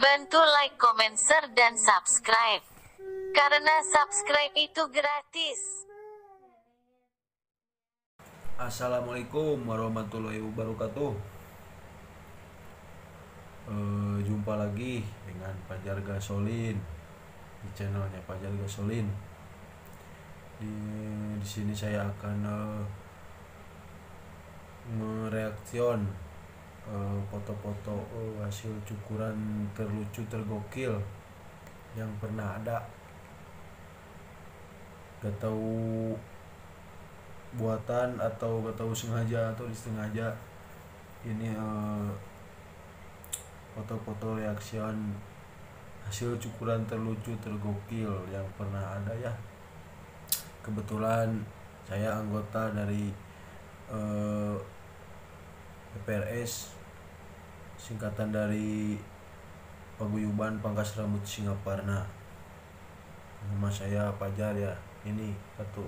Bantu like, comment, share, dan subscribe. Karena subscribe itu gratis. Assalamualaikum warahmatullahi wabarakatuh. Jumpa lagi dengan Pajar Gasolin di channelnya Pajar Gasolin. Di sini saya akan mereaksion foto-foto hasil cukuran terlucu tergokil yang pernah ada. Gak tahu buatan atau gak tahu sengaja atau disengaja. Ini foto-foto reaksion hasil cukuran terlucu tergokil yang pernah ada ya. Kebetulan saya anggota dari PPRS, singkatan dari Paguyuban Pangkas Rambut Singaparna. Nama saya Pajar ya. Ini satu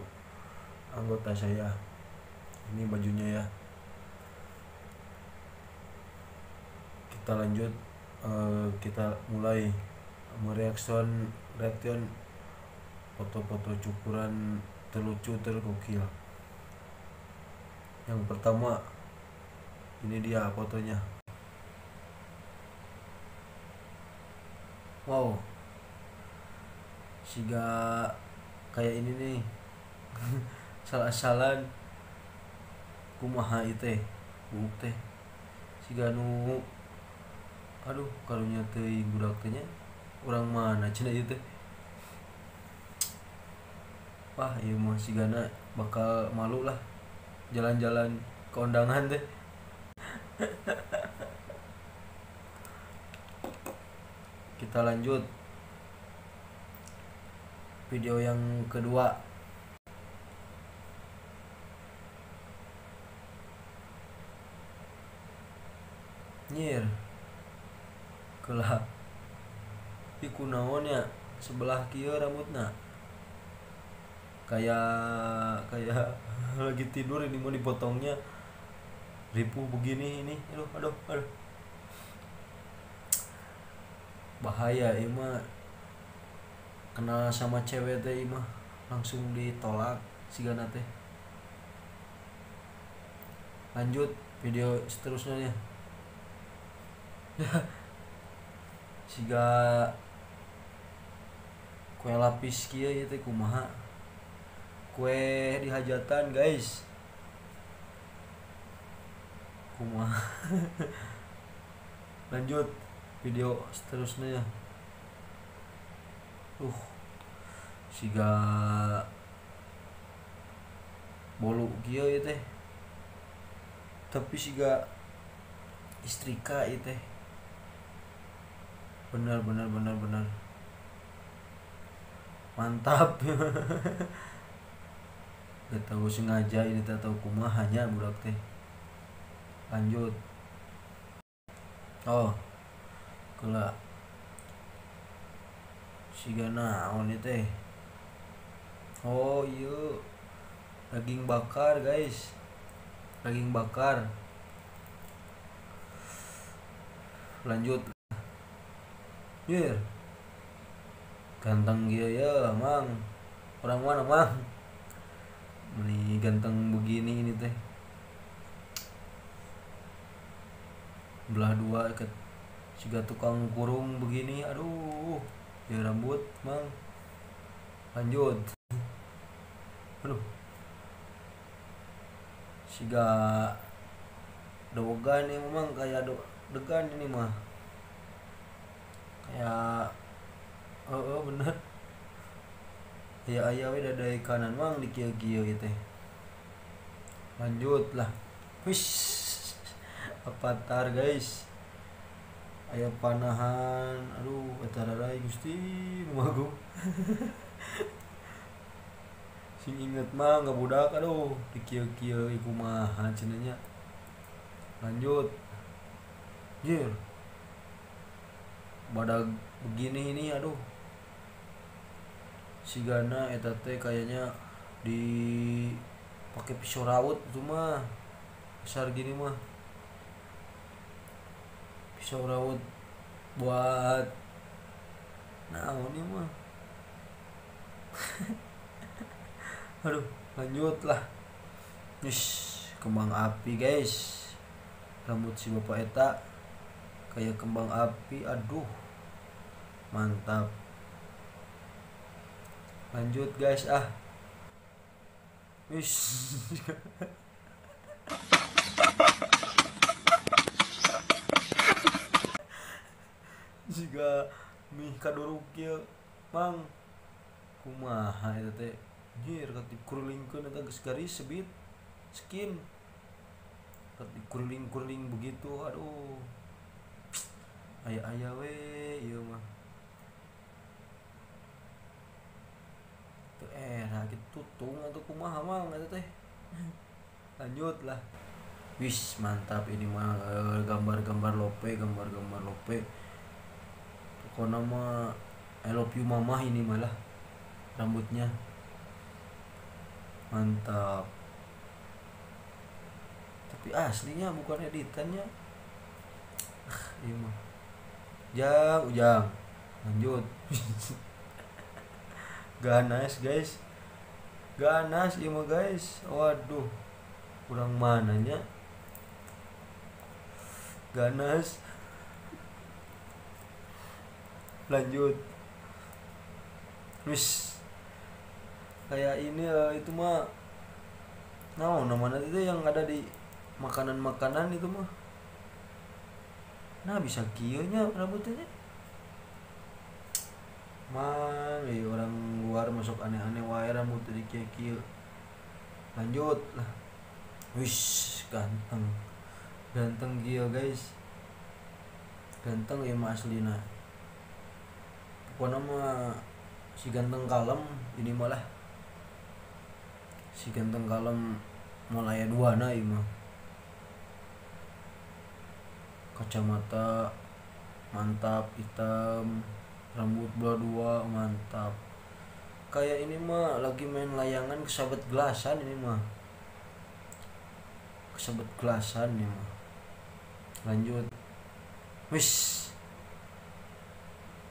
anggota saya. Ini bajunya ya. Kita lanjut, kita mulai mereaksion foto-foto cukuran terlucu tergokil. Yang pertama, ini dia fotonya. Wow, siga kayak ini nih. Salah-salan kumaha ieu teh, buuk teh. Siga nu aduh karunya teuing budak teh nya. Urang mana cenah ieu teh. Wah, ieu mah sigana bakal malu lah jalan-jalan ke undangan teh. Kita lanjut video yang kedua. Nyir kelak iku naon ya, sebelah kieu rambutna kayak lagi tidur ini mau dipotongnya ripuh begini ini. Aduh aduh aduh, bahaya ieu mah. Kenal sama cewek teh ieu mah langsung ditolak sigana teh. Lanjut video seterusnya ya. Siga kue lapis kieu ieu teh kumaha, kue di hajatan guys, kumaha. Lanjut video seterusnya ya. Siga bolu kieu ieu teh, tapi siga istrika ieu teh. Benar benar benar benar, mantap. Gak tahu sengaja ini tak tahu kumahanya budak teh. Lanjut. Oh, kelak siga naon ieu teh. Oh iya, daging bakar guys, daging bakar. Lanjut. Nyir, ganteng gitu ya mang, orang mana mang, ini ganteng begini ini teh. Belah dua ke siga tukang kurung begini, aduh ya rambut mang. Lanjut. Aduh, siga dogan ini memang kayak degan ini mah, kayak oh bener ya, ayah we dari kanan mang di kieu-kieu gitu. Lanjut lah. Wish, avatar guys, ayah panahan, aduh eta rarai Gusti nu agung. Sing inget mah nggak budak, aduh di kieu-kieu iku kumaha cenah nya. Lanjut. Jir, badag begini ini, aduh sigana eta teh kayaknya di pakai pisau raut itu mah, besar gini mah pisau raut. Buat naon ieu mah. Aduh, lanjut lah. Ish, kembang api guys. Rambut si bapak eta kayak kembang api, aduh. Mantap. Lanjut guys ah. Wish. Jika mih kaduruk kieu mang kumaha eta teh nyir dikurlingkeun eta geus garis sebit skin dikurling-kurling begitu, aduh aya-aya we ieu mah teu era kitu tutung atau kumaha mang eta teh. Lanjut lah. Wis mantap ini mah, gambar-gambar lope, gambar-gambar lope. Pokoknya mah I love you mamah ini malah rambutnya. Mantap. Tapi aslinya bukan editannya. Iya mah. Ujang, ujang. Lanjut. Ganas guys. Ganas iya mah guys. Waduh. Kurang mananya. Ganas. Lanjut. Wis. Kayak ini itu mah nah, namanya itu yang ada di makanan-makanan itu mah. Nah, bisa kieu nya rambutnya. Mang, orang luar masuk aneh-aneh wae rambut jadi kieu-kieu. Lanjut lah. Wis, ganteng. Ganteng kieu guys. Ganteng ieu mah aslina. Pokoknya mah si ganteng kalem ini malah. Si ganteng kalem mulai dua na ieu mah. Kacamata mantap hitam, rambut belah dua mantap. Kayak ini mah lagi main layangan kesabet gelasan ini mah. Kesabet gelasan ini mah. Lanjut. Wis.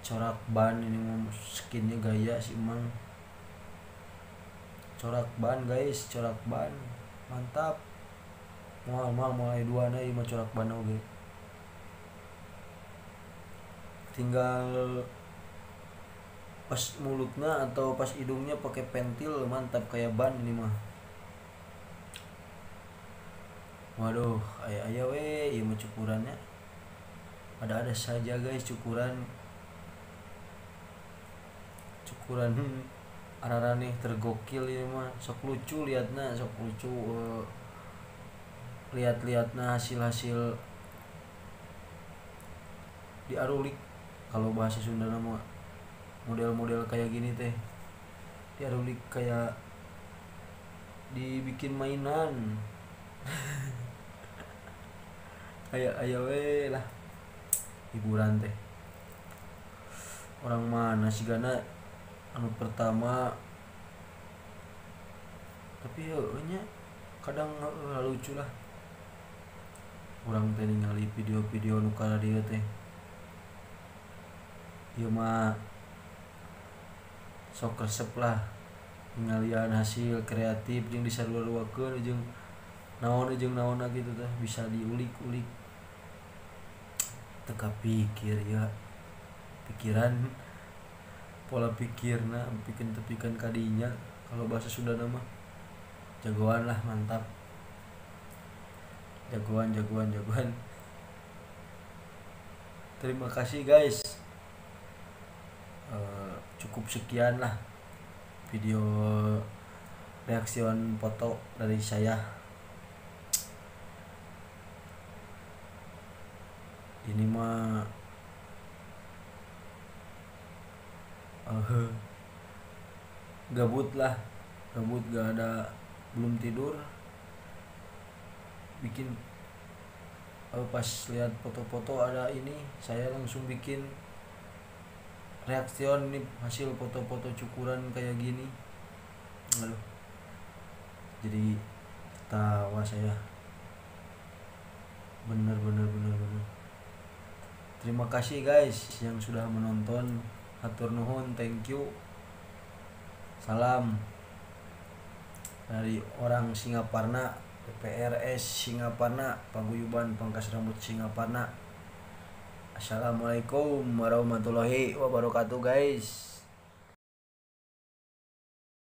Corak ban ini mah skinnya gaya sih emang. Corak ban guys, corak ban. Mantap. Moal mah mulai dua na ieu mah corak ban oge. Tinggal pas mulutnya atau pas hidungnya pakai pentil, mantap kayak ban ini mah. Waduh, aya-aya we ieu mah cukurannya. Ada-ada saja guys cukuran. Cukuran araraneh tergokil ini mah, sok lucu liatna, sok lucu lihat-liatna hasil-hasil diarulik. Kalau bahasa Sunda mah model-model kayak gini teh diarulik kayak dibikin mainan. Kayak aya we lah hiburan teh. Orang mana sih gana anu pertama, tapi nya kadang lucu lah. Orang teh ningali video-video nu kana dieu teh. Ieu mah sok resep lah ningalian hasil kreatif jeung disarua-ruakeun jeung naon gitu teh bisa diulik-ulik. Teu kapikir ya. Pikiran pola pikirna bikin tepikan kadinya kalau bahasa Sunda nama jagoan lah, mantap. Jagoan jagoan jagoan. Terima kasih guys. Cukup sekian lah video reaction foto dari saya. Ini mah gabut lah, gabut gak ada, belum tidur, bikin pas lihat foto-foto ada ini, saya langsung bikin reaction nih hasil foto-foto cukuran kayak gini. Aduh, jadi ketawa saya. Bener. Terima kasih guys yang sudah menonton. Hatur nuhun, thank you. Salam dari orang Singaparna, PPRS Singaparna, Paguyuban Pangkas Rambut Singaparna. Assalamualaikum warahmatullahi wabarakatuh guys.